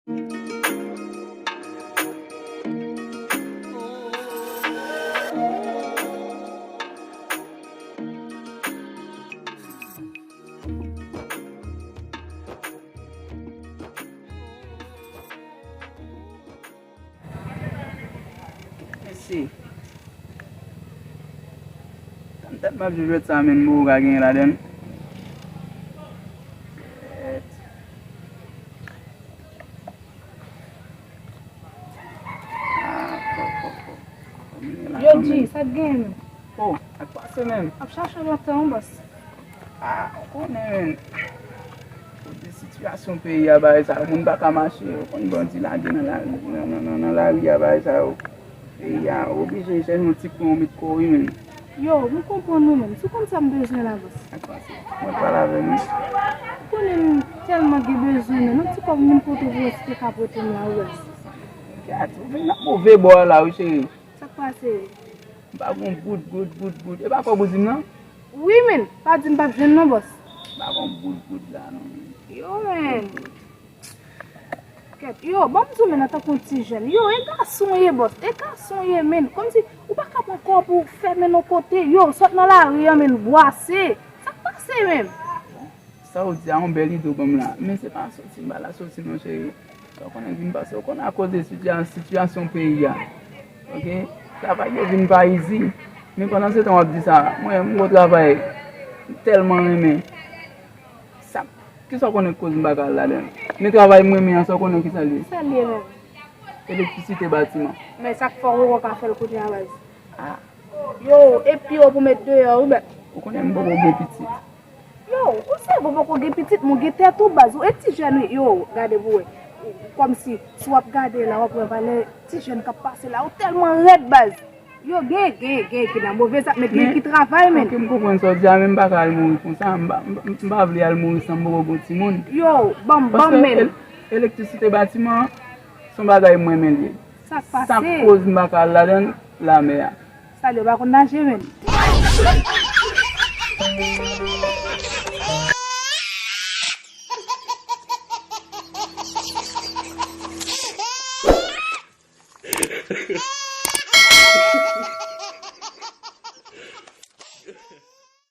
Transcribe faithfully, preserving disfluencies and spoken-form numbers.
Mèsi. Tann tèt m ap jwe jwèt sa menm, mwen ka genyen ladan l. Yo, G, sa k genyen menm? Oh, sa k pase menm? Ap chache lontan, bòs. Ah, ou konnen, menm. Kote sitiyasyon peyi a, bagay sa yo, moun pa ka mache, ou konn bandi lage nan lari, nan, nan, nan, nan lari a, bagay sa yo. Peyi a, ou oblije chèche yon ti kwen ou met kò w, wi, menm. Yo, m konprann ou menm. Si w konn sa m bezwen la, bòs. Sa k pase? Mwen pale avè nou. Ou konnen m tèlman gen bezwen, menm. Yon ti kòb m vin pote pou ou, si te ka prete m la, ou wè. Gad, ou vin nan move bò a la, wi, cheri. Sa k pase? M pa gon goud, goud, goud, goud. E pa kòb ou di m nan? Wi, men, pa di m p ap jwenn non, bòs. M pa gon goud, goud la, non, men. Yo, men. Kèt, yo, ban m di w, men, antanke yon ti jèn. Yo, e gason w ye, bòs. E gason w ye, men. Kòmsi ou pa ka pran kò pou w fèmen nan kote. Yo, sot nan lari an, men, bwase. Sa k pase, men? Sa w di a, yon bèl ide w ban m la. Men se pa soti m pa la soti non, cheri. Sa w konnen vin pase, w konnen akoz de sitiya-, sitiyasyon peyi a. Oke? Travay yo vin pa izi. Men pandan se tan w ap di sa, mwen, m gon travay m tèlman renmen. Sa, kisa w konnen koz m pa ka al ladan l? Men travay m renmen an, sa w konnen kisa l ye? Kisa l ye menm? Elektrisite batiman. Men sa k fè w wè w ka fè l kounye a, baz? Ah. Yo, epi yo pou met deyò, wi, bèt. Ou konnen m poko gen pitit. Yo, ou se bon poko gen pitit, men w gen tèt ou, baz. Ou e ti jèn, wi. Yo, gade pou wè. Kòmsi, si w ap gade la, w ap wè valè ti jèn k ap pase la. Ou tèlman rèd, baz. Yo, gen, gen, gen ki nan move zak, men gen ki travay, men. Ok, m konprann sa w di a, men m pa ka al mouri konsa. M pa, m, m pa vle al mouri san m poko gen timoun. Yo, ban m, ban m, men. Paske el-, elektrisite batiman an, se yon bagay mwen men l ye. Sa k pase? Sa k koz m pa ka al ladan l, lamè a. Sa l yo pa konn naje, men.